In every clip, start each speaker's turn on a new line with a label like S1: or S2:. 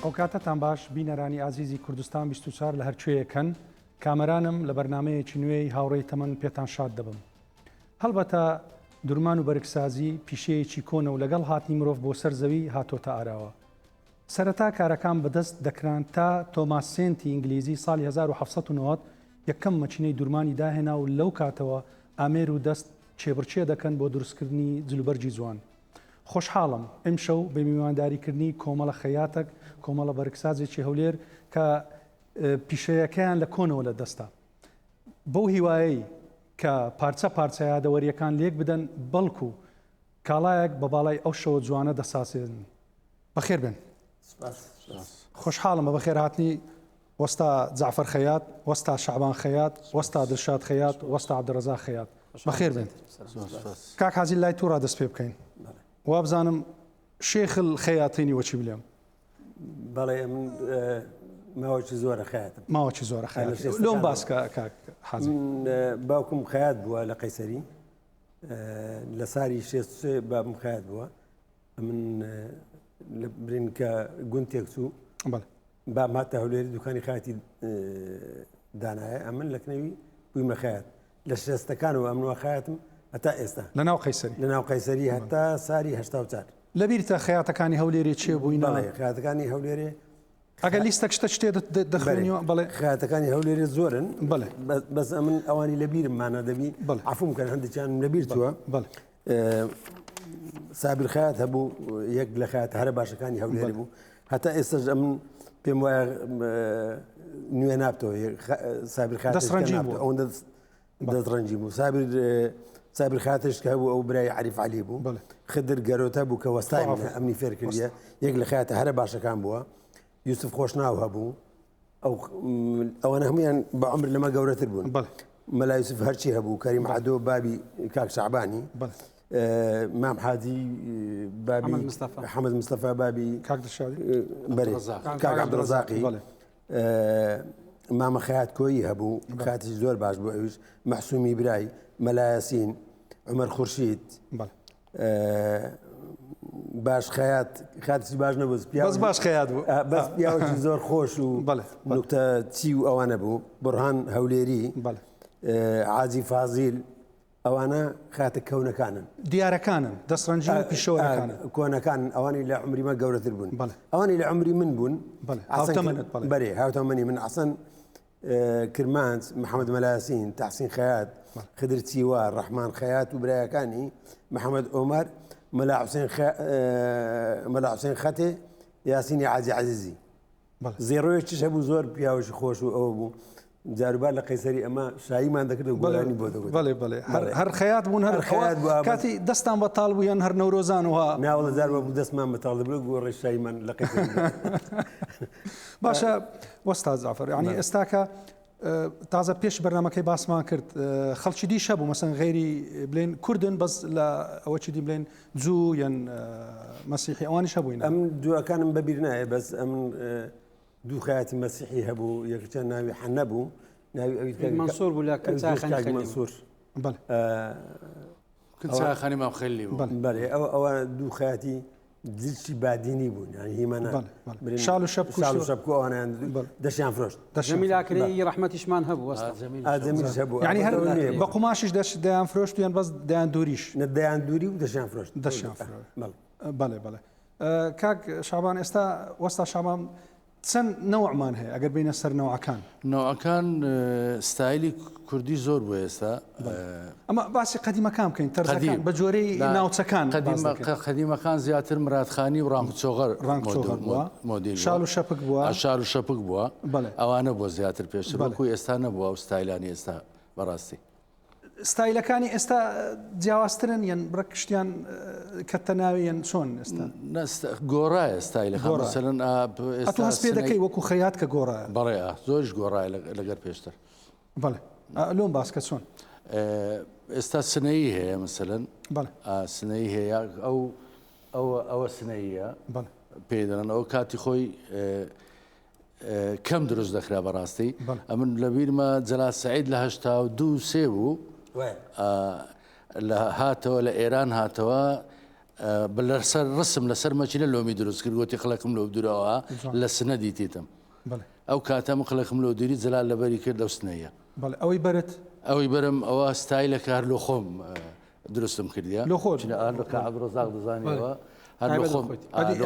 S1: ئەوکاتەتان باش بینەرانی ئازیزی کوردستان 24 لە هەرکوێیەکەن کامەرانم لە بەرنمەیەکی نوێی هاوڕێی تەمەن پێتان شاد دەبم. هەڵبەتە درمان و بەرگسازی پیشەیەکی کۆنە و لەگەڵ هاتنی مرۆڤ بۆ سەر زەوی هاتۆتە ئاراوە. سەرەتا کارەکان بەدەست دەکران تا تۆماس سێنتی ئینگلیزی ساڵی 1790 یەکەم مەکینەی دورمانی داهێنا و لەو کاتەوە ئامێر و دەست کێبڕکێ دەکەن بۆ دروستکردنی جلوبەرگی جوان. خۆشحاڵم ئمشەو بە میوانداریکردنی کۆمەڵە خەیاتەک، کۆمەڵە بەرگسازێکی هەولێر کە پیشەیەکەیان لە کۆنەوە لە دەستە. بەو هیوایەی کە پارچە پارچە یادەوەرییەکان لێک بدەن بەڵکو کاڵایەک بە باڵای ئەو شەوە جوانە دەسازێنن. بەخێر بێن. خۆشحاڵم بە بەخێرهاتنی وەستا جەعفەر خەیات، وەستا شەعبان خەیات، وەستا دلشاد خەیات، وەستا عەبدولرەزاق خەیات. بەخێر بێن. کاک حاجی لای تو ڕا دەست پێ بکەین. وابزانم شێخ الخەیاتینی وەچی بلێم.
S2: بەڵێ من ماوەکی زۆرە خەیاتم.
S1: ماوەکی زۆرە خەیات. لۆم باس کە کاک حاجی.
S2: باوکم خەیات بووە لە قەیسەری. لە ساری 63 بابم خەیات بووە. من لە برین کە گوند تێکچوو بام هاتە هەولێری دوکانی خاتی دانایە ئەمن لە کنەوی بوویمە خەیات لە شێستەکانەوە ئەمنوە خەیاتم هەتا ئێستا
S1: لە ناو قەیسەری
S2: لە ناو قەیسەری هەتا ساری 84
S1: لەبیرتە خەیاتەکانی هەولێرێ چێ بووین
S2: خەیاتەکانی هەولێرێ
S1: ئەگەر لیستەک شتە شتێ دەخوێنیەوە بەڵێ
S2: خەیاتەکانی هەولێرێ زۆرن بەڵێ بەس ئەمن ئەوانی لەبیرم مانە دەبی عفوم کەن هەندێکیان لەبیر چووە بەڵێ سابیر خەیات هەبوو یەک لە خەیات هەرە باشەکانی هەولێری بوو هەتا ئێستاش ئەم پێم وایە نوێ نابتەوە سابیر خەیات
S1: دەستڕەنگی بوو
S2: ئەوەندە دەستڕەنگی بوو سابیر سابیر خاتش کە هەبوو ئەو برای عریف علی بوو خدر گەرۆتە بوو کە وەستای ئەمنی فێر کردیە یەک لە خەیاتە هەرە باشەکان بووە یوسف خۆشناو هەبوو ئەو ئەوانە هەمویان بە عمر لەمە گەورەتر بوون مەلا یوسف هەرچی هەبوو کەریم عەدۆ بابی کاک شەعبانی مام حاجی بابی حەمەد مستەفا بابی
S1: کاک دڵشادی
S2: بەرێ کاک عەبدولڕەزاقی مامە خەیات کۆیی هەبوو خاتیش زۆر باش بوو ئەویش مەحسومی برای مەلایاسین عمر خورشید باش خەیات خاتیش باش نەبوو
S1: بەس باش خەیات بوو
S2: بەس پیاوێکی زۆر خۆش و نوکتە چی و ئەوانە بوو بڕهان هەولێری عازی فازیل ئەوانە خاتە کەونەکانن
S1: دیارەکانن دەستڕەنجی و پیشەوەرەکانن
S2: کۆنەکان ئەوانی لە عمری مە گەورەتر بوون ئەوانی لە عمری من بوون بەرێ هاوتەمەنی من عسەن کرمانج، محەمەد مەلاسین، تەحسین خەیات، خدر چیوار، ڕەحمان خەیات و برایەکانی، محەمەد ئۆمەر، مەلا حوسێن مەلا حوسێن خەتێ، یاسینی عازی عەزیزی. زێڕۆیەکیش هەبوو زۆر پیاوەکی خۆش و ئەوە بوو. جاروبار لە قەیسەری ئەمە شاییمان دەکرد و گۆرانی بۆ دەگوت.
S1: بەڵێ بەڵێ هەر خەیات بوون هەر خەیات بوو کاتی دەستان بەتاڵ بوو یان هەر نەورۆزان وها
S2: ناوەڵە جار بوو دەستمان بەتاڵ دەبوو گۆڕی شاییمان لە قەیسەری
S1: باشە وەستا جعفر یعنی ئێستاکە تازە پێش بەرنمەکەی باسمان کرد خەڵکی دیش هەبوو مەسەن غێری بلێن کوردن بەس لە ئەوە چی دی بلێن جوو یان مەسیحی ئەوانیش هەبووین
S2: ئەم دووەکانم بەبیر نایە بەس ئەم دوو خەیاتی مەسیحی هەبوو یەکچەند ناوی حەنە بوو ناوی ئەوی
S3: مەنسوور بوو لە
S2: مەنسوور
S4: چاخانی مام خەلی بوو
S2: بەێ ئەو ئەوە دوو خەیاتی جلکی بادینی بوون یانی هیمانە
S1: شال و شەپک
S2: شال و شەپک و ئەوانیان دەشیان فرۆشت.
S3: جەمیل ئاکرەیی ڕەحمەتیشمان هەبوو وەستا.
S2: جەمیلیش هەبوو.
S1: یانی هەر بە قوماشیش دەش دەیان فرۆشت یان بەس دەیان دووریش؟
S2: نە دەیان دووری و دەشیان فرۆشت.
S1: دەشیان فرۆشت. بەڵێ بەڵێ. کاک شابان ئێستا وەستا شابان چەند نەوعمان هەیە ئەگەر بینە سەر نەوعەکان؟
S4: نەوعەکان ستایلی کوردی زۆر بوو ئێستا.
S1: ئەمە باسی قەدیمەکان بکەین تەرزەکان بە جۆرەی ناوچەکان
S4: قەدیمەکان زیاتر مرادخانی و ڕانکچۆغەر
S1: مۆدیل شال و شەپک بووە
S4: شال و شەپک بووە ئەوانە بۆ زیاتر پێشتر وەکو ئێستا نەبووە ئەو ستایلانی ئێستا بەڕاستی.
S1: ستایلەکانی ئێستا جیاوازترن یان بڕێک شتیان کەتە ناوی یان چۆن ئێستا؟
S4: گۆڕایە ستایلەکان مەسەلەن
S1: ئەتۆ هەست پێ دەکەی وەکو خەیات کە گۆڕایە؟
S4: بەڵێ زۆریش گۆڕایە لەگەر پێشتر.
S1: بەڵێ لۆم باس کە چۆن؟
S4: ئێستا سنەیی هەیە مەسەلەن سنەیی هەیە ئەو ئەوە ئەوە سنەیە پێی دەڵێن ئەو کاتی خۆی کەم دروست دەکرا بەڕاستی ئەمن لە بیرمە جەلال سعید لە 82 سێ بوو لە هاتەوە لە ئێران هاتەوە. لەسەر ڕسم لەسەر مەچینە لۆمی دروست کرد گوتی خڵەکم لۆ بدورەوە لە سنە دیتیتم ئەو کاتە من خڵەکم لۆ دوری جەلال لەبەری کرد لەو سنەیە.
S1: بەڵێ ئەوەی بەرت؟
S4: ئەوەی بەرم ئەوە ستایلەکە هەر لۆ خۆم دروستم کردیە.
S1: لۆ خۆت؟
S4: هەر لۆ کاک عەبدولڕەزاق دەزانیەوە هەر لۆ خۆم.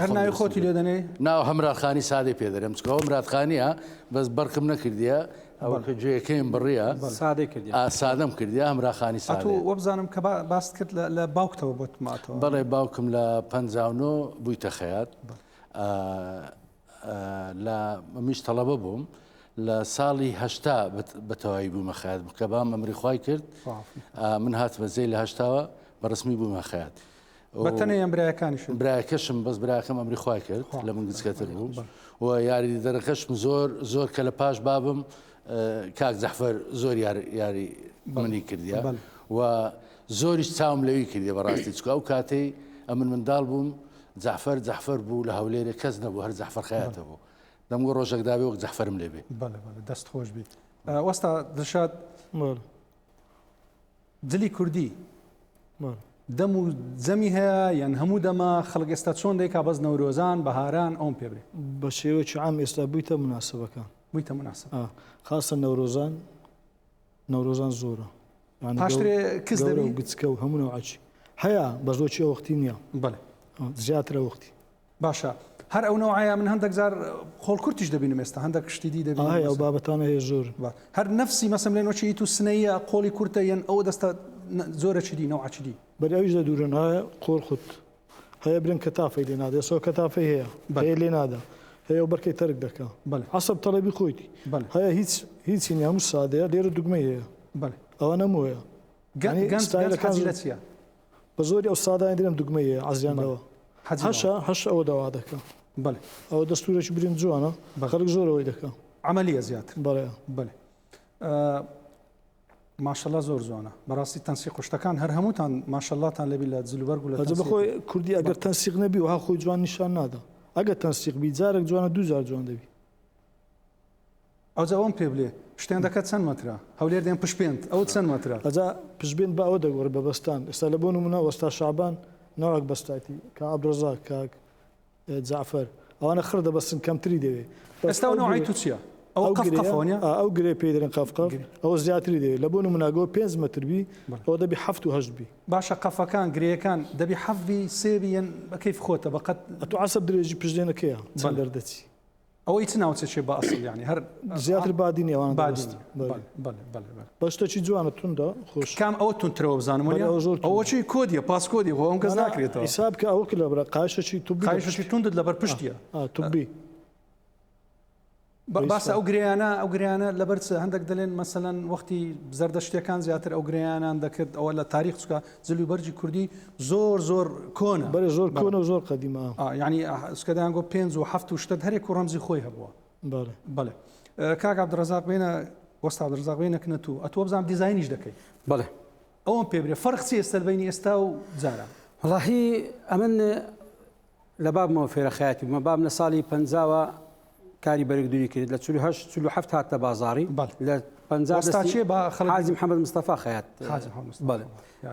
S1: هەر ناوی خۆتی لێ دەنێی؟
S4: ناو هەمرادخانی سادەی پێ دەرێم چونکە ئەوە مرادخانیە بەس بەرقم نەکردیە ئەوە کە گوێیەکەیم بڕیە
S3: سادەی کردیە.
S4: سادەم کردیە هەمراخانی سادەیە.
S1: ئەتوو وەبزانم کە باست کرد لە باوکتەوە بۆت ماتەوە.
S4: بەڵێ باوکم لە 59 بوویتە خەیات لە منیش تەڵەبە بووم لە ساڵی 80 بە تەواوی بوومە خەیات کە بام ئەمری خوای کرد من هاتمە زێ لە هەشتاوە بە ڕسمی بوومە خەیات.
S1: بە تەنێ یان برایەکانیشت؟
S4: برایەکەشم بەس براکەم ئەمری خوای کرد لە من گچکەتر بوو و یاریدەرەکەشم زۆر زۆر کە لە پاش بابم کاک جەعفەر زۆر یار یاری منی کردیە و زۆریش چاوم لەوی کردیە بەڕاستی چکە ئەو کاتەی ئەمن منداڵ بووم جەعفەر جەعفەر بوو لە هەولێرێ کەس نەبوو هەر جەعفەر خەیاتە بوو دەمگۆ ڕۆژێک دابێ وەک جەعفەرم لێ بێ.
S1: بەڵێ بەڵێ دەست خۆش بی وەستا دڵشاد جلی کوردی دەم و جەمی هەیە یان هەموو دەمە خەڵک ئێستا چۆن دەیکا بەس نەورۆزان بەهاران ئەوم پێ برێ
S5: بە شێوەیەکی عام ئێستا بوویتە مناسبەکان
S1: بوویتە مناسب
S5: خاصە نەورۆزان نەورۆزان زۆرە
S1: پاشترێ کز دەبی
S5: گچکە و هەموو نەوعەکی هەیە بە زۆرچی وەختی نییە
S1: بەڵێ
S5: زیاترە وەختی
S1: باشە هەر ئەو نەوعەیە من هەندێک جار خۆڵ کورتیش دەبینم ئێستا هەندێک شتی دی دەبینم
S5: ئایا ئەو بابەتانە هەیە زۆر
S1: هەر نەفسی مەسم لێن وەچی تو سنەیە قۆڵی کورتە یەن ئەو دەستە زۆرە چی دی نەوعە چی دی
S5: بەری ئەویش دەدورن هەیە قۆڵ خوت هەیە برن کەتافەی لێ نادا ئێستا کەتافەی هەیە هەیە لێ نادا هەیە و بەرکەی تەرک دەکا حەسەب تەڵەبی خۆیتی هەیە هیچ هیچی نیە هەموو سادەیە لێرە دوگمەی هەیە ئەوە نەمووەیە
S1: گەنج حەزی لە چییە؟
S5: بە زۆری ئەو سادانە درێم دوگمەی هەیە عەزیان لەوە هەشە هەش ئەوە داوا دەکا
S1: بەڵێ
S5: ئەوە دەستورێکی برین جوانە خەڵک زۆر ئەوەی دەکا
S1: عەمەلیە زیاتر
S5: بەڵێ
S1: بەڵێ ماشەڵا زۆر جوانە بەڕاستی تەنسیق و شتەکان هەر هەمووتان ماشەڵاتان لەبی لە جلوبەرگ و لە
S5: ئەجە بەخۆی کوردی ئەگەر تەنسیق نەبی وها خۆی جوان نیشان نادا ئەگەر تەنسیق بی جارێک جوانە دوو جار جوان دەبی.
S1: ئەوجا ئەوەم پێ بلێ پشتێندەکە چەند مەترە؟ هەولێر دێن پشبێند ئەوە چەند مەترە؟
S5: ئەجا پشبێند بە ئەوە دەگۆڕی بە بەستان ئێستا لە بۆ نمونە وەستا شەعبان نەوەک بەستایتی کاک عەبدولڕەزاق کاک جەعفەر ئەوانە خڕ دەبەستن کەمتری دەوێ.
S1: ئێستا ئەو نەوعەی تو چیە؟ ئەوە قەف قەفە وەنیە؟
S5: ئەو گرێ پێی دەرێن قەف قەف ئەوە زیاتری دەوێ لە بۆ نمونە گۆ پێنج مەتر بی ئەوە دەبی حەفت و هەشت بی.
S1: باشە قەفەکان گرێیەکان دەبی حەفت بی سێ بی یان بە کەیف خۆتە بە قەد.
S5: ئەتوو عەسەب درێژی پشتێنەکەیە چەند دەردەچی.
S1: ئەوە ئی چ ناوچەکێ بە ئەسڵ یانی هەر
S5: زیاتر بادینی ئەوان
S1: بادینی بەڵێ بەڵێ بەڵێ بەڵێ
S5: بەس شتێکی جوانە توندە خۆش
S1: کام ئەوە توندترەوە بزانم وەنیە؟
S5: بەڵێ ئەوە زۆر
S1: ئەوە چی کۆدیە پاسکۆدیە خۆ ئەم کەس ناکرێتەوە
S5: حیساب کە ئەوە لە برا قایشێکی توبی
S1: قایشێکی توندت لەبەر پشتیە
S5: توبی
S1: باسە ئەو گرێیانە ئەو گرێیانە لەبەر چ هەندێک دەلێن مەسەلەن وەختی زەردەشتیەکان زیاتر ئەو گرێیانان دەکرد ئەوە لە تاریخ چکە جل و بەرگی کوردی زۆر زۆر کۆنە
S5: بەرێ زۆر کۆنە و زۆر قەدیمە
S1: یعنی سکەدایان گۆ پێنج و هەفت و شتت هەرێک و ڕەمزی خۆی هەبووە
S5: بەڵێ
S1: بەڵێ کاک عەبدولڕەزاق بێنە وەستا عەبدولڕەزاق بێنە کنە تو ئەتوە بزانم دیزاینیش دەکەی
S3: بەڵێ
S1: ئەوەم پێ برێ فەرق چیە سەر بینی ئێستا و جاران
S3: وەڵاهی ئەمن لە بابمەوە فێرە خەیاتی بوومە بابم لە ساڵی پەنجاوە کاری بەرگ دوری کرد لە 48 47 هاتە بازاڕی لە
S1: 50 دەستی با خەڵک
S3: حاجی محەممەد مستەفا خەیات
S1: حاجی محەممەد مستەفا.
S3: بەڵێ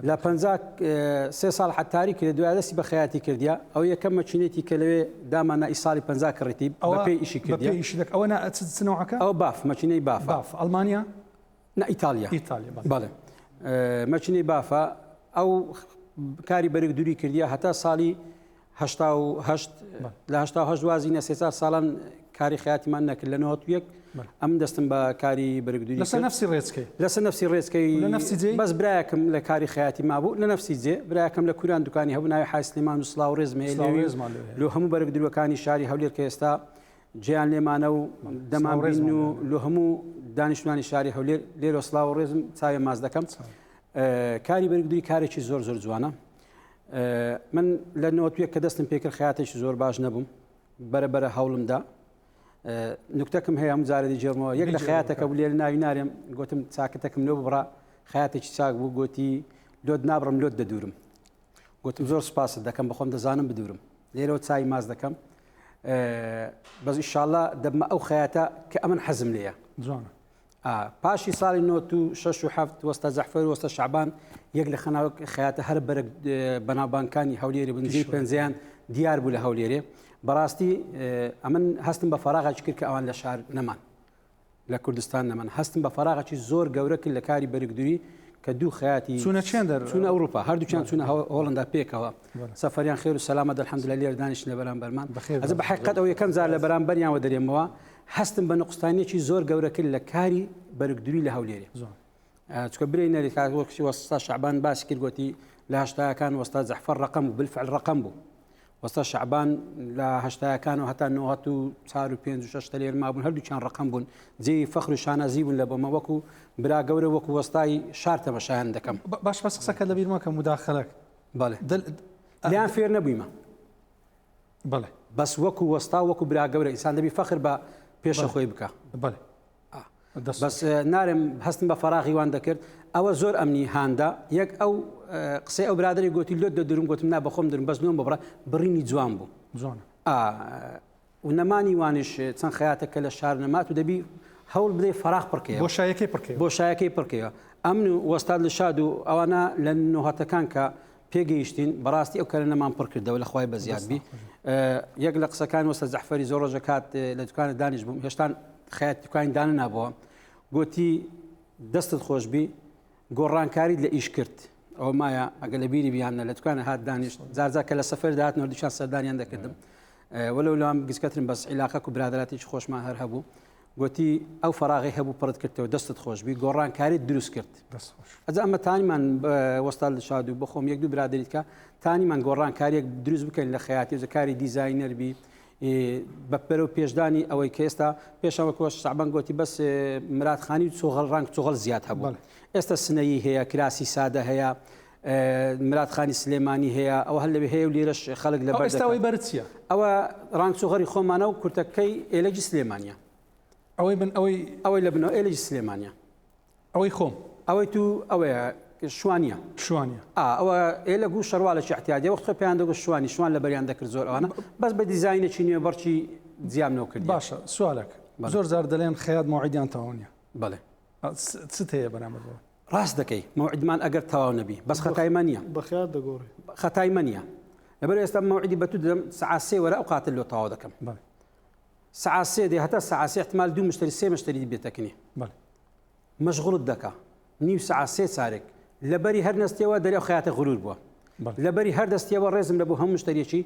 S3: لە 53 ساڵ حەتاری کرد دوای دەستی بە خەیاتی کردیا ئەو یەکەم مەچینێتی کە لەوێ دامانە ئی ساڵی 50 کڕیتی
S1: ئەوە
S3: بە پێی ئیشی
S1: بە
S3: کردیا
S1: پێی ئیشی دەک ئەوە نا چ چ نەوعەکە
S3: ئەو باف مەچینەی بافە
S1: باف ئەڵمانیا
S3: نا ئیتالیا
S1: ئیتالیا بەڵێ.
S3: بەڵێ مەچینەی بافە ئەو کاری بەرگ دوری کردیا هەتا ساڵی 88 لە 88 وازی نە سێ چار ساڵان کاری خەیاتیمان نەکرد لە 91 ئەم دەستم بە کاری بەرگدوری
S1: لەسەر نفسی ڕێچکەی
S3: لەسەر نفسی ڕێچکەی
S1: لە نفسی جێ
S3: بەس برایەکم لە کاری خەیاتی مابوو لە نفسی جێ برایەکەم لە کوران دوکانی هەبوو ناوی حاج سلێمان و سڵاو ڕێزم هەیە لەوێ لۆ هەموو بەرگدروەکانی شاری هەولێر کە ئێستا جێیان لێمانە و دەمان بین و لۆ هەموو دانیشتوانی شاری هەولێر لێرە سڵاو و ڕێزم چاوێ ماز دەکەم کاری بەرگدوری کارێکی زۆر زۆر جوانە من لە نۆتوێک کە دەستم پێکرد خیاتێکی زۆر باش نەبووم بەرە بەرە هەوڵمدا نکتەکەم هەیە ئەم جارە دەگێڕمەوە یەک لە خیاتەکە بوو لێرە ناوی نارێم گوتم چاکەتەکەم لۆ ببڕە خیاتێکی چاک بوو گوتی لۆت نابڕم لۆت دەدورم گوتم زۆر سپاست دەکەم بەخۆم دەزانم بدورم لێرەوە چای ماز دەکەم بەس ئیشاءاللە دەبمە ئەو خەیاتە کە ئەمن حەزم لێیە
S1: جوانە.
S3: پاشی ساڵی نۆت و شەش و حەفت وەستا جەعفەر و وەستا شەعبان یەک لە خەناوک خەیاتە هەر بەرگ بەناوبانگکانی هەولێری بن جێی پەنجەیان دیار بوو لە هەولێرێ بەڕاستی ئەمن هەستم بە فەراغێکی کرد کە ئەوان لە شار نەمان لە کوردستان نەمان هەستم بە فەراغێکی زۆر گەورە کرد لە کاری بەرگدوری کە دوو خەیاتی
S1: چوونە چێن دەر
S3: چوونە ئەوروپا هەردووکیان چوونە هۆڵندا پێکەوە سەفەریان خێر و سەلامەت الحمدلله لێر دانیشتن لە بەرامبەرمان ئەز بە حەقیقەت ئەو یەکەم جار لە بەرامبەریانەوە دەرێمەوە هەستم بە نوقستانیەکی زۆر گەورە کرد لە کاری بەرگدوری لە هەولێرێ چکە برێ نەری کاک وەکسی وەستا شعبان باسی کرد گوتی لە هەشتاکان وەستا جەعفەر ڕقم بوو بالفعل ڕقم بوو وەستا شعبان لە هەشتاکان و هەتا 94 و 5 و 6 تەلێر مابوون هەردووکیان ڕقم بوون جێی فەخر و شانازی بوون لە بۆمە وەکو برا گەورە وەکو وەستای شار تەمەشایان دەکەم
S1: باش بەس قسەکە لەبیر مەکە مداخلەک
S3: بەڵێ لیان فێر نەبوویمە
S1: بەڵێ
S3: بەس وەکو وەستا وەکو برا گەورە ئینسان دەبی فەخر بە پێشە خۆی بکە
S1: بەڵێ
S3: بەس نارم هەستم بە فەراغی وان دەکرد ئەوە زۆر ئەمنی هاندا یەک ئەو قسەی ئەو برادری گوتی لۆت دەدرم گوتم نا بەخۆم درم بەس نۆم ببڕە بڕینی جوان بوو
S1: جوانە
S3: و نەمانی وانیش چەند خەیاتە کە لە شار نەمات و دەبی هەوڵ بدەی فەراغ پڕکەیەوە
S1: بۆشایەکەی پڕکەیەوە
S3: بۆشایەکەی پڕکەیەوە ئەمن و وەستاد لە شاد و ئەوانە لە نۆهەتەکان کە پێگەیشتین بەڕاستی ئەو کەلەنەمان پڕ کردەوە لە خوای بەزیاد بی یەک لە قسەکان وەستە جەعفەری زۆر ڕۆژە کات لە دوکانە دانیش بووم هێشتان خەیات دوکانی دانە نابووە گوتی دەستت خۆش بی گۆڕانکاریت لە ئیش کرد ئەوە مایە ئەگە لە بیری بیانە لە دوکانە هات دانیشت زارزار کە لە سەفەر داهاتنەوە دوکان سەردانیان دەکردم وەلو لەوان گچکەترم بەس عیلاقەک و برادراتێکی خۆشمان هەر هەبوو گوتی ئەو فەراغی هەبوو پڕت کردەوە دەستت خۆشبی گۆڕانکاریت دروست کرد ئەجا ئەمە تانیمان وەستا شاد و بەخۆم یەک دوو برادریت کە تانیمان گۆڕانکاریەک دروست بکەین لە خەیاتی و کاری دیزاینەر بی بە پەرە و پێشدانی ئەوەی کە ئێستا پێشەوە کۆش سەعبان گوتی بەس مرادخانی و چۆغەڵ ڕەنگ چۆغەڵ زیاد هەبوو ئێستا سنەیی هەیە کراسی سادە هەیە مرادخانی سلێمانی هەیە ئەوە هەر لەوێ هەیە و لێرەش خەڵک لە
S1: ئێستا ئەوەی بەرد چییە؟
S3: ئەوە ڕانگ چۆغەری خۆمانە و کورتەکەی ئێلەگی سلێمانیە
S1: ئەوەی من ئەوەی
S3: ئەوەی لە بنەوە ئێلەگی سلێمانیە
S1: ئەوەی خۆم
S3: ئەوەی تو ئەوەیە شوانیە
S1: شوانیە
S3: ئەوە ئێلەگ و شەرواڵێکی احتیادیە وەخت خۆی پێیان دەگوت شوانی شوان لەبەریان دەکرد زۆر ئەوانە بەس بە دیزاینێکی نوێ بەڕکی جیام نەوە کردیە
S1: باشە سوالێک زۆر جار دەلێن خەیات مەوعیدیان تەواو نییە
S3: بەڵێ
S1: چت هەیە بەرامبەر بەوە؟
S3: ڕاست دەکەی مەوعیدمان ئەگەر تەواو نەبی بەس خەتای مە نییە
S5: بە خەیات دەگۆڕێ
S3: خەتای مە نییە لەبەر ئێستا مەوعیدی بە تو دەدەم سەعات سێ وەرە ئەو قاتل لۆ تەواو دەکەم
S1: بەڵێ
S3: سەعات سێ دێ هەتا سەعات سێ احتمال دوو مشتری سێ مشتری بێتەکنێ
S1: بەڵێ
S3: مەشغوڵت دەکا نیو سەعات سێ چارێک لەبەری هەر نەستیەوە دەرێ ئەو خەیاتە غرور بووە لەبەری هەر دەستیەوە ڕێزم لە بۆ هەموو مشتریەکی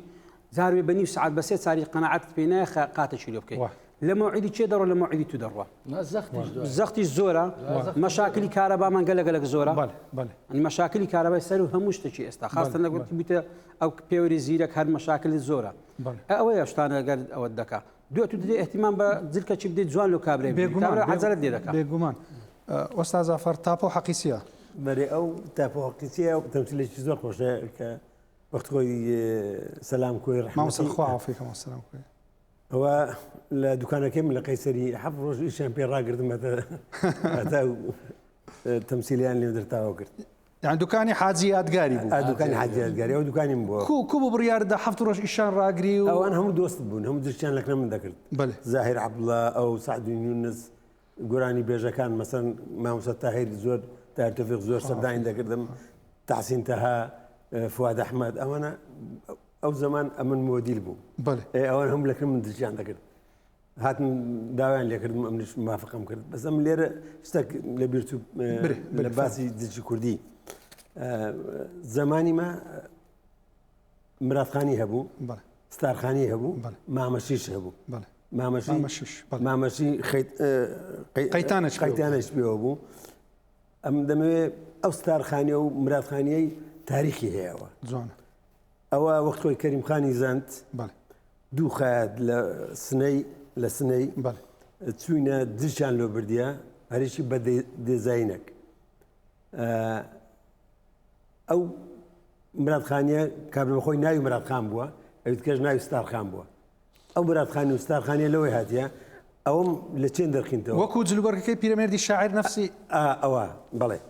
S3: جاروێ بە نیو سەعات بە سێ چاری قەناعەتت پێ نایە قاتێکی لۆ بکەی لە مەوعیدی کێ دەڕۆ لە مەوعیدی تو دەڕوا زەختیش زۆرە مەشاکلی کارەبامان گەلە گەلک زۆرە مەشاکلی کارەبای سەر و هەموو شتێکی ئێستا خاستە لەگەڵ بیتە ئەو پێوەری زیرەک هەر مەشاکلی زۆرە ئەوەیە شتانە گەر ئەوە دەکا دوێ تو دەدەی اهتمام بە جلکەکی بدەیت جوان لۆ کابرای
S1: بێگومان
S3: عەجەلەت لێ دەکا
S1: بێگومان وەستا زافەر تاپۆ حەقی چییە؟
S2: بەرێ ئەو تاپۆ حەقی چییە تەمسیلێکی زۆر خۆشە کە وەخت خۆی سەلام کۆی
S1: ڕەحمەتی مامۆستا خوا عافی کە مامۆستا سەلام کۆی
S2: ئەوە لە دوکانەکەی من لە قەیسەری حەفت ڕۆژ ئیشیان پێ ڕاگرتم هەتا هەتا تەمسیلیان لێ دەرتاوە کرد
S1: یان دوکانی حاجی یادگاری بوو
S2: دوکانی حاجی یادگاری ئەو دوکانیم بوو
S1: کو کو بوو بڕیار دا حەفت ڕۆژ ئیشان ڕاگری و
S2: ئەوان هەموو دۆست بوون هەموو درکیان لەکنە من دەکرد
S1: بەلێ
S2: زاهیر عەبدوڵا ئەو سەعد یونس گۆرانی بێژەکان مەسەن مامۆستا تاهیر زۆر تاهیر تۆفیق زۆر سەردانی دەکردم تەحسین تەها فواد ئەحمەد ئەوانە ئەو زەمان ئەمن مۆدیل بوو
S1: بەلێ
S2: ئەوان هەموو لەکنە من درکیان دەکرد هاتن داوایان لێکردم ئەمنیش موافقەم کرد بەس ئەم لێرە شتێک لە بیرچوو لە باسی دژی کوردی زمانی ما مرادخانی هەبوو ستارخانی هەبوو مامەشیش هەبوو مامەشی مامەشی
S1: قەیتانش
S2: قەیتانش پێوە بوو ئەم دەمەوێ ئەو ستارخانە و مرادخانیەی تاریخی هەیەەوە
S1: جوانە
S2: ئەوە وەخت خۆی کەریم خانی زەند دوو خەیات لە سنەی لە سنەی چوینە دژیان لۆ بردیە هەرێکی بە دێزاینێک ئەو مرادخانیە کابرا خۆی ناوی مرادخان بووە ئەوی کەش ناوی ستارخان بووە ئەو مرادخانی و ستارخانیە لەوەی هاتیە ئەوم لە چێن دەرخینتەوە
S1: وەکو جلوبەرگەکەی پیرەمێردی شاعر نەفسی
S2: ئەوە بەڵێ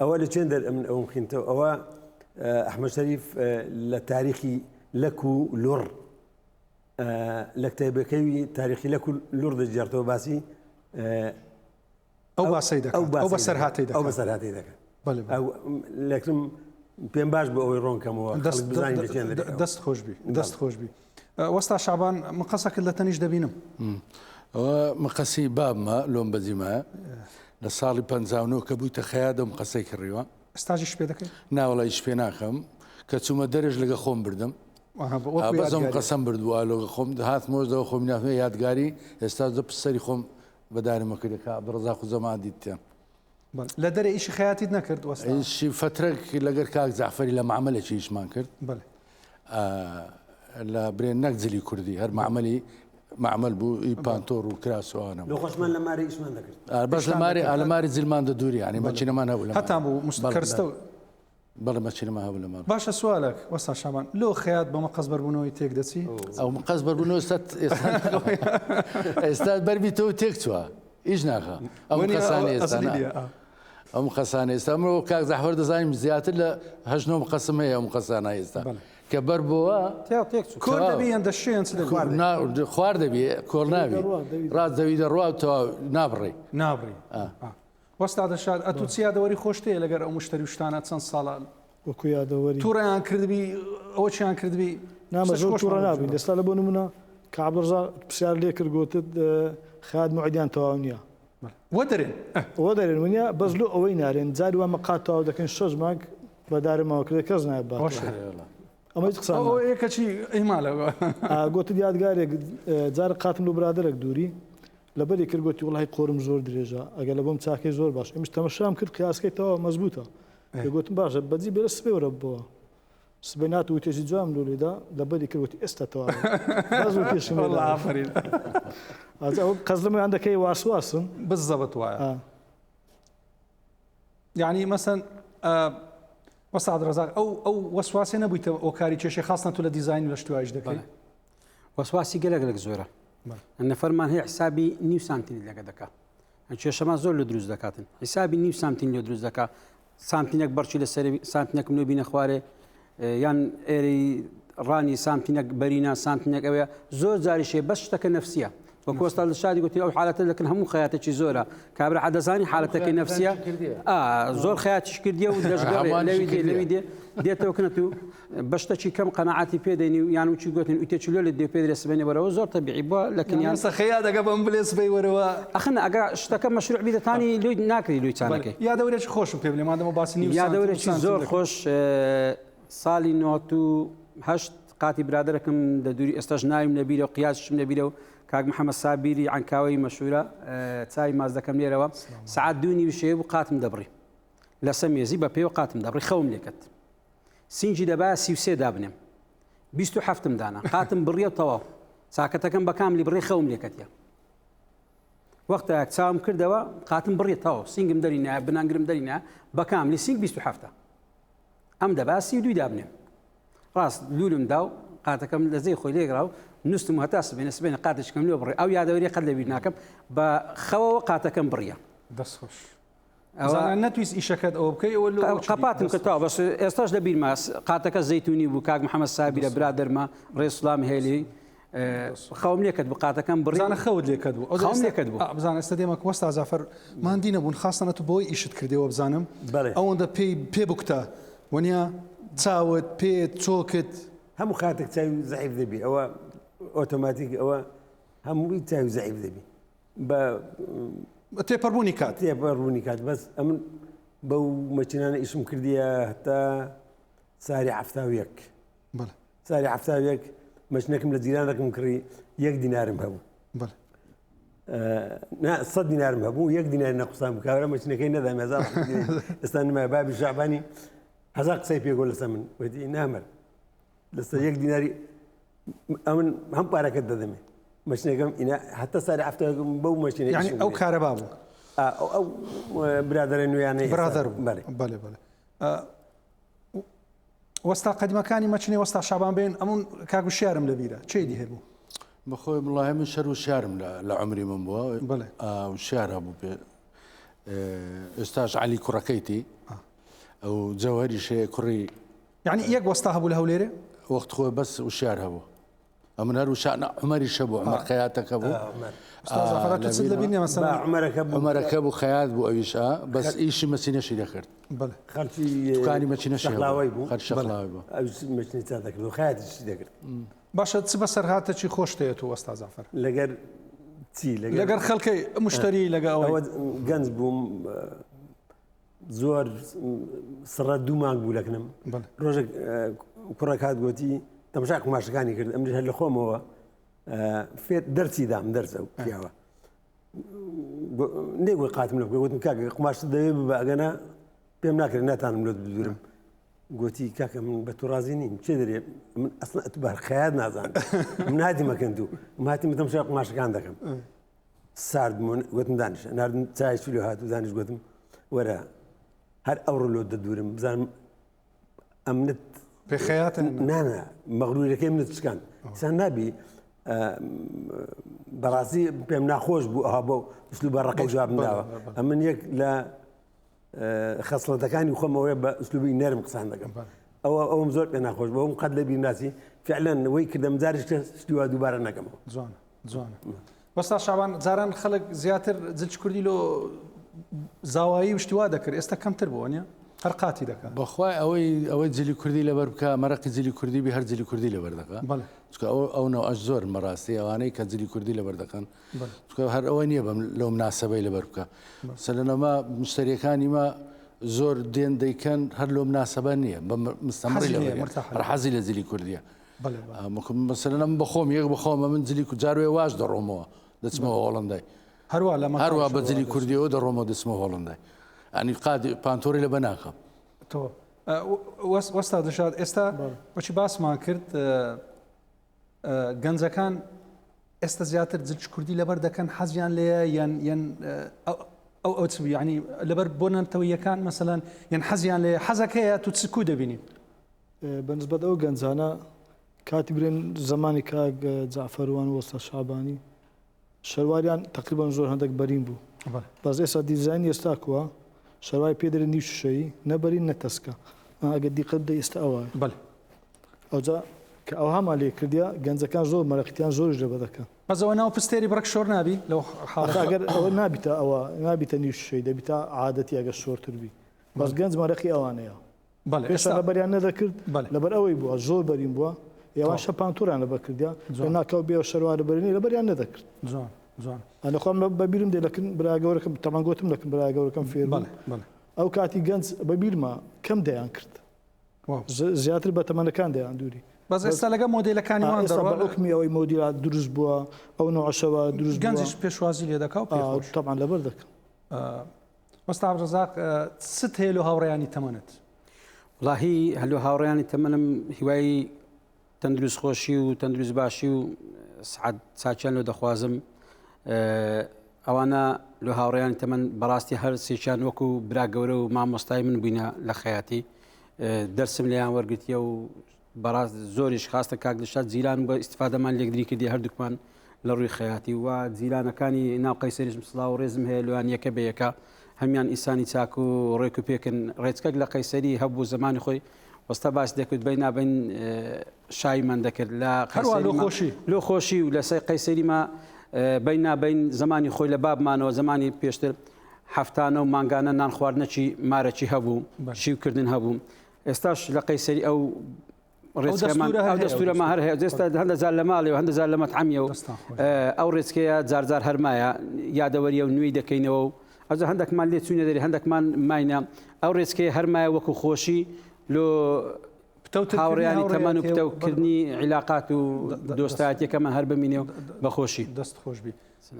S2: ئەوە لە چێن دەر ئەمن ئەوم خینتەوە ئەوە ئەحمەد شەریف لە تاریخی لەک و لوڕ لە کتێبەکەی تاریخی لەک و لوڕ دەگێڕتەوە باسی.
S1: ئەو باسەی دەکات ئەو بەسەرهاتەی دەکات
S2: ئەو بەسەرهاتەی دەکات بەڵێ ئەو لەکرم پێم باش بۆ ئەوەی ڕۆن کەمەوە دەست بزانین لە چێن
S1: دەست خۆش بی دەست خۆش بی وەستا شعبان مقەسەکرد لە تەنیش دەبینم
S4: ئەوە مقەسی بابمە لۆم بەجیمە لە ساڵی 59 کە بوویتە خەیادم قەسەی کڕیوە
S1: ئێستاش پێ دەکەی
S4: ناوەڵا ئیش پێ ناکەم کە چوومە دەرێش لەگە خۆم بردم بەزم قەسەم بردووە لۆگە خۆم هات مۆزەوە خۆم نافێ یادگاری ئێستا دە پسەری خۆم بە دارمە کردە کە عەبدولڕەزاق و زەمان دیتیان.
S1: لە دەرێ ئیشی خەیاتیت نەکرد وەستا؟
S4: ئیشی فەترەک لەگەر کاک جەعفەری لە مەعمەلێکی ئیشمان کرد.
S1: بەڵێ.
S4: لە برێن نەک جلی کوردی هەر مەعمەلی مەعمەل بوو ئی پانتۆر و کراس و ئەوانە
S2: بوو. لۆ خۆشمان لە ماری ئیشمان دەکرد.
S4: بەس لە ماری لە ماری جلمان دەدووری یانی مەکینەمان هەبوو لە ماری.
S1: هەتان بوو کەرستە
S4: بەڵێ مەچینەمە هەبوو لە ماڵ.
S1: باشە سوالەک وەستا شابان لۆ خەیات بە مقەس بەربوونەوەی تێک دەچی؟
S4: ئەو مقەس بەربوونەوە ئێستا ئێستا بەربی تۆ تێک چووە ئیش ناخە ئەو مقەسانە ئێستا ئەو مقەسانە ئێستا مرۆ کاک زەحفەر دەزانیم زیاتر لە هەشت نۆ مقەسم هەیە ئەو مقەسانە ئێستا کە بەر بۆوە
S1: کۆر دەبی یان دەشێن چ
S4: دەبی؟ خوار دەبی کۆڵ نابی ڕاست دەوی دەڕوا تەواو نابڕی
S1: نابڕی. وەستا دڵشاد ئەتوو چ یادەوەری خۆشت هەیە لەگەر ئەو مشتەری و شتانە چەند ساڵە
S5: وەکو یادەوەری
S1: توڕەیان کردبی ئەوە چیان کردبی
S5: نامە زۆر توڕە نابین ئێستا لە بۆ نمونە کە عەبدولڕەزاق پرسیار لێ کرد گوتت خەیات موعیدیان تەواو نییە
S1: وە دەرێن
S5: وە دەرێن ونیە بەس لۆ ئەوەی نارێن جاری وا مەقات تەواو دەکەن شەش مانگ بە دارمەوە کرێ کەس نایە بات ئەمە هیچ قسان
S1: ئەوە کەچی ئیمالە
S5: گوتت یادگارێک جار قاتم لۆ برادەرێک دووری لەبەری کرد گۆتی وەڵاهی قۆرم زۆر درێژە ئەگەر لە بۆم چاکەی زۆر باش ئەمیش تەمەشام کرد قیاسکەی تەواو مەزبوتە پێ گۆتم باشە بەجی بێرە سبەی وەرە بۆوە سبەی نات وتێژی جوام لۆ لێدا لەبەری کرد وتی ئێستا تەواو بەس وتێشم
S1: لێدا. والله ئافەرین
S5: ئەجا ئەو قەزلم دەکەی واسواسن
S1: بالضبط وایە یعنی مەسەن وەستا عەبدولڕەزاق ئەو ئەو وەسواسێ نەبوویتە ئۆکاری کێشەی خاص نە تو لە دیزاین و لە شتوایش دەکەی
S3: وەسواسی گەلەک لەک زۆرە نەفەرمان هەیە حسابی نیو سانتینی لەگە دەکا کێشەمان زۆر لە دروست دەکاتن حسابی نیو سانتین لێ دروست دەکا سانتینێک بەرچی لەسەر سانتینێکم لێ بینە خوارێ یان ئێرەی ڕانی سانتینێک بەرینە سانتینێک ئەوەیە زۆر جاریشێ بەس شتەکە نفسیە وە کۆستا لە شادی گوتی ئەو حالەتە لەکن هەموو خەیاتێکی زۆرە کابرا حەدەزانی حالەتەکەی نفسیە زۆر خەیاتیش کردیە و دەشگەڕێ لەوی دێ لەوی دێ دێتەوە کنەت و بەشتەکی کەم قەناعەتی پێ دێنی و یان وچی گوتن ئوتێ چلۆ لە دێ پێ درێ سبەینێ وەرەوە زۆر تەبیعی بووە لە کنیان
S1: سەخەیا دەگە بەم بلێ سبەی وەرەوە
S3: ئەخن ئەگە شتەکە مەشروع بی دەتانی لوی ناکری لوی چانەکەی
S1: یادەوەرێکی خۆشم پێ بلێ مادەمە باسی نیو
S3: یادەوەرێکی زۆر خۆش ساڵی 98 قاتی برادەرەکم دە دووری ئێستاش ناویم لەبیرە و قیاسشم لەبیرە و کاک محەممەد سابیری عەنکاوەی مەشهورە چای ماز دەکەم لێرەوە سەعات دوو نیو شێ بوو قاتم دەبڕی لەسە مێزی بە پێوە قاتم دەبڕی خەوم لێکەت سینگی دەبایە 33 دابنێم 27م دانا قاتم بڕیە و تەواو چاکەتەکەم بە کاملی بڕی خەوم لێکەتە وەختایەک چاوم کردەوە قاتم بڕیە تەواو سینگم دەری نایە بنانگرم دەری نایە بە کاملی سینگ 27 ئەم دەبا 32 دابنێم ڕاست لولم دا و قاتەکەم لە جێی خۆی لێگرا و نوستم و هەتا سبێنە سبێنە قاتێکم لێ بڕی ئەو یادەوەری قەت لەبیر ناکەم بە خەوەوە قاتەکەم بڕیە
S1: دەست خۆش ئەوە نەتویست ئیشەکەت ئەوە بکەی ئەوە لۆ
S3: قەپاتم کە تاو بەس ئێستاش لە بیرمە قاتەکە زەیتونی بوو کاک محەممەد سابیرە برادەرمە ڕێسلام هێلی خەوم لێکەت بوو قاتەکەم
S1: بڕی بزانە خەوت لێکەت بوو
S3: خەوم لێکەت بوو
S1: بزانە ئێستا دێمە وەستا جعفر ماندی نەبوون خاستەنە تو بۆی ئیشت کردەوە بزانم ئەوەندە پێی پێ بکتە وەنیا چاوت پێت چۆکت
S2: هەموو خاتێک چاوی زەعیف دەبی ئەوە ئۆتۆماتیک ئەوە هەمووی چاوی زەعیف دەبی بە
S1: تێپەڕبوونی کات
S2: تێپەڕبوونی کات بەس ئەمن بەو مەچینانە ئیشم کردیە هەتا ساری 71
S1: بەڵێ
S2: ساری 71 مەچنەکم لە جیرانەکەم کڕی یەک دینارم هەبوو
S1: بەڵێ
S2: نا سە دینارم هەبوو یەک دیناری نەقوسان کابرا مەچنەکەی نەدام هەزار ئێستا نمایە بابی شعبانی هەزار قسەی پێگۆ لەسەر من وتی نامەر لەسەر یەک دیناری ئەمن هەم پارەکەت دەدەمێ مەشینەکەم ئینا هەتا ساری هەفتەیەکم بەو مەشینە
S1: یعنی ئەو کارەبا بوو
S2: ئەو برادەرە نوێیانەی
S1: برادەر بوو بەڵێ بەڵێ بەڵێ وەستا قەدیمەکانی مەچنێ وەستا شابان بێن ئەمون کاک وشیارم لەبیرە چێ دی هەبوو
S4: بەخۆی وڵی من شەر و شارم لە عمری من بووە
S1: بەڵێ
S4: شار هەبوو پێ ئێستاش علی کوڕەکەیتی ئەو جەوهریش هەیە کوڕی
S1: یعنی یەک وەستا هەبوو لە هەولێرێ
S4: وەخت خۆی بەس وشیار هەبوو. ئەمن هەر وشە عومەریش هەبوو عومەر خەیاتەکە بوو عومەرەکە بوو خەیات بوو ئەویش بەس ئیشی مەچینەشی دەکرد
S2: خەڵکی
S4: دوکانی مەچینەشی
S2: شەقلاوەی بوو
S4: خەر شەقلاوەی بوو
S2: ئەویش مەچینەی چا دەکرد و خەیاتیشی دەکرد
S1: باشە چ بەسەرهاتەکی خۆش دەیەت و وەستا جەعفەر
S2: لەگەر چی
S1: لەگەر خەڵکی مشتری لەگە
S2: ئەوە گەنج بووم زۆر سڕە دوو مانگ بوو لەکنم ڕۆژێک کوڕێک هات گوتی تەماشای قوماشەکانی کرد ئەمریش هەر لە خۆمەوە فێر دەرسی دام دەرس ئەو پیاوە نەیگوت قاتم لە بکە گوتم کاکە قوماشت دەوێ ببە ئەگەنا پێم ناکرێت ناتانم لۆت بدورم گوتی کاکە من بە تو ڕازی نیم چێ دەرێ من ئەسڵ ئەتو بەر خەیات نازانم من هاتی مەکەن تو من هاتی تەماشای قوماشەکان دەکەم سارد بوون گوتم دانیشە ناردم چای لۆ هات و دانیش گوتم وەرە هەر ئەوڕۆ لۆت دەدورم بزانم ئەمنت
S1: پێ خەیاتە
S2: نانا مەغرورەکەی منت شکاند سان نابی بەڕاستی پێم ناخۆش بوو ئەها بۆ ئوسلوب بە ڕقی جوابم داوە ئەمن یەک لە خەسڵەتەکانی خۆمەوەیە بە ئوسلوبی نەرم قسان دەکەم ئەوە ئەوم زۆر پێ ناخۆش بۆم قەت لە بیر ناچی فعلا وەی کردم جاریش کە شتی وا دووبارە نەکەمەوە
S1: جوانە جوانە وەستا شعبان جاران خەڵک زیاتر جلچ کوردی لۆ زاوایی و شتی وا دەکرد ئێستا کەمتر بووە نیە هەر قاتی دەکات
S4: بەخوای ئەوەی ئەوەی جلی کوردی لەبەر بکە مەرەقی جلی کوردی بی هەر جلی کوردی لەبەر دەکا چونکە ئەو ئەو نەوعەش زۆرن بەڕاستی ئەوانەی کە جلی کوردی لەبەر دەکەن چونکە هەر ئەوە نییە بەم لەو مناسەبەی لەبەر بکە سەلەنەما مشتریەکانی ما زۆر دێن دەیکەن هەر لۆ مناسەبە نییە بە مستەمڕی لەبەر هەر حەزی لە جلی کوردیە مەسەلەن من بەخۆم یەک بەخۆمە من جلی جاروێ واش دەڕۆمەوە دەچمەوە هۆڵندای
S1: هەروە لە
S4: هەروە بە جلی کوردیەوە دەڕۆمەوە دەچمە هۆڵندای ئەنی قادی پانتۆری لە بەناکەم
S1: تۆ وەستا دەشاد ئێستا وەچی باسمان کرد گەنجەکان ئێستا زیاتر جلچ کوردی لەبەر دەکەن حەزیان لێیە یان یان ئەو ئەو چ یعنی لەبەر بۆ نەتەوەیەکان مەسەلەن یان حەزیان لێ حەزەکەیە تو چ کو دەبینی
S5: بە نسبەت ئەو گەنجانە کاتی برێن زمانی کاک جەعفەروان و وەستا شابانی شەرواریان تقریبا زۆر هەندێک بەرین بوو بەس ئێستا دیزاین ئێستا کووە شەروای پێ دەرێن نیو شوشەیی نە بەرین نە تەسکە ئەگەر دیقەت بدەی ئێستا ئەوە
S1: بەڵێ
S5: ئەوجا کە ئەوهامان لێ کردیا گەنجەکان زۆر مەرەقیتیان زۆریش لەبەر دەکەن.
S1: بەس ئەوە ناو پستێری بڕک شۆر نابی لەو
S5: حاڵەتە؟ ئەگەر ئەوە نابیتە ئەوە نابیتە نیو شوشەیی دەبیتە عادەتی ئەگەر شۆرتر بی بەس گەنج مەرەقی ئەوانەیە.
S1: بەڵێ
S5: پێشا لەبەریان نەدەکرد لەبەر ئەوەی بووە زۆر بەرین بووە ئێوان شە پانتۆریان لەبەر کردیا ناکاو بێ شەروارە بەرینی لەبەریان نەدەکرد
S1: جوان جوان
S5: ئەنە خۆم بە بیرم دێ لەکن برا گەورەکەم تەمان گوتم لەکن برا گەورەکەم فێر بوو ئەو کاتی گەنج بە بیرمە کەم دەیان کرد زیاتر بە تەمەنەکان دەیان دووری
S1: بەس ئێستا لەگە مۆدیلەکانی وان
S5: دەڕوا بە حوکمی ئەوەی مۆدیلات دروست بووە ئەو نەوعەشەوە دروست
S1: بووە گەنجیش پێشوازی لێ دەکا و پێ خۆش
S5: تەبعەن لەبەر دەکەم
S1: وەستا عەبدولڕەزاق چت هەیە لۆ هاوڕێیانی تەمەنت؟
S3: وڵاهی هەلۆ هاوڕێیانی تەمەنم هیوای تەندروست خۆشی و تەندروست باشی و سعات چاکیان لۆ دەخوازم ئەوانە لۆ هاوڕێیانی تەمەن بەڕاستی هەر سێکیان وەکو برا گەورە و مامۆستای من بووینە لە خەیاتی دەرسم لێیان وەرگتیە و بەڕاست زۆریش خاستە کاک دلشاد جیران بە ئیستفادەمان لێکدری کردی هەردووکمان لە ڕووی خەیاتی و جیرانەکانی ناو قەیسەریشم سڵاو و ڕێزم هەیە لۆیان یەکە بە یەکە هەمیان ئینسانی چاک و ڕێک و پێکن ڕێچکەک لە قەیسەری هەبوو زمانی خۆی وەستا باس دەکرد بین نابین شایمان دەکرد لە
S1: هەروە لۆ خۆشی
S3: لۆ خۆشی و لەسەر قەیسەریما بین نابین زمانی خۆی لە بابمانەوە زمانی پێشتر هەفتانە و مانگانە نان خواردنەکی مارەکی هەبوو شیوکردن هەبوو ئێستاش لە قەیسەری ئەو ڕێچکەمان ئەو دەستورەمان هەر هەیە ئێستا هەندە جار لە ماڵێ و هەندە جار لە مەتعەمیە و ئەو ڕێچکەیە جار جار هەرمایە یادەوەریە و نوێی دەکەینەوە و ئەوجا هەندێکمان لێ چوینە دەری هەندێکمان ماینە ئەو ڕێچکەیە هەرمایە وەکو خۆشی لۆ هاوڕیانی تەمەن و پتەوکردنی عیلاقات و دۆستایەتیەکەمان هەر بمینێ و بەخۆشی
S1: دەست خۆش بی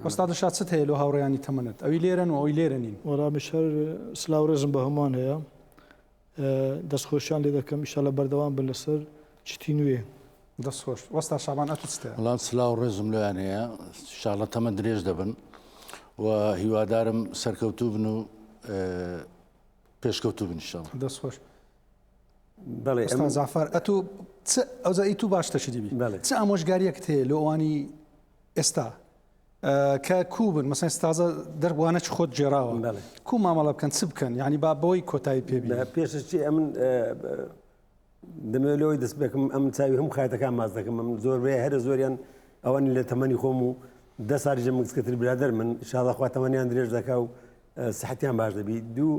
S1: وەستا دڵشاد چت هەیە لۆ هاوڕێیانی تەمەنت ئەوی لێرەن و ئەوی لێرە نین
S5: وەڵا منیش هەر سلاو ڕێزم بە هەمووان هەیە دەست خۆشیان لێ دەکەم ئیشەڵا بەردەوام بن لەسەر شتی نوێ.
S1: دەست خۆش وەستا شابان ئەتو چتە؟
S4: وەڵام سلاو ڕێزم لۆیان هەیە شاڵە تەمەن درێژ دەبن و هیوادارم سەرکەوتوو بن و پێشکەوتوو بن شاڵ.
S1: دەست خۆش
S2: بەڵێ
S1: وەستا جەعفەر ئەتو چ ئەوجا ئی تو باش تەشی بی
S2: بەڵێ
S1: چ ئامۆژگاریەکت هەیە لۆ ئەوانی ئێستا کە کوو بن مەسەن تازە دەربوانە چ خۆت گێڕاوە کوو مامەڵە بکەن چ بکەن یعنی با بەوەی کۆتایی پێ بێنین.
S2: پێشە چی ئەمن. دەمەوێت لەوەی دەست پێکم ئەم چاوی هەموو خایەتەکان ماز دەکەم ئەم زۆربەی هەرە زۆریان ئەوان لە تەمەنی خۆم و دە ساڵی لە مگسکەتر برادەر من ئینشاڵڵا خوا تەمەنیان درێژ دەکا و سحەتیان باش دەبی دوو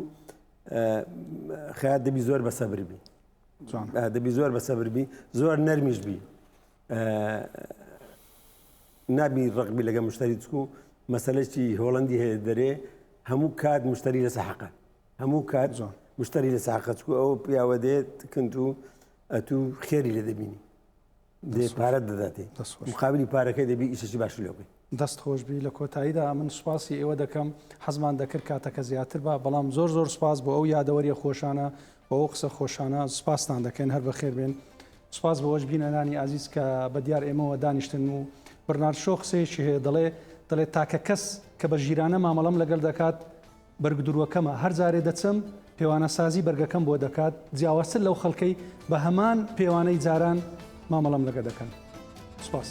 S2: خەیات دەبی زۆر بە سەبر بی دەبی زۆر بە سەبر بی زۆر نەرمیش بی نابی ڕقبی لەگە مشتری چکو مەسەلەکی هۆڵندی هەیە دەرێ هەموو کات مشتری لەسە حەقە هەموو کات مشتری لە ساقە چکو ئەو پیاوە دێت کنت و ئەتوو خێری لێ دەبینی دێ پارەت دەداتێ مقابلی پارەکەی دەبی ئیشێکی باشی لێ بکەی.
S1: دەست خۆش بی لە کۆتاییدا من سوپاسی ئێوە دەکەم حەزمان دەکرد کاتەکە زیاتر با بەڵام زۆر زۆر سوپاس بۆ ئەو یادەوەریە خۆشانە بۆ ئەو قسە خۆشانە سوپاستان دەکەین هەر بەخێر بێن سوپاس بۆ بینەرانی ئازیز کە بە دیار ئێمەوە دانیشتن و بڕنارد شۆ قسەیەکی هەیە دەڵێ دەڵێ تاکە کەس کە بە ژیرانە مامەڵەم لەگەڵ دەکات بەرگدرووەکەمە، هەر جارێ دەچم پێوانەسازی بەرگەکەم بۆ دەکات، جیاوازتر لەو خەڵکەی بە هەمان پێوانەی جاران مامەڵەم لەگە دەکەن. سوپاس.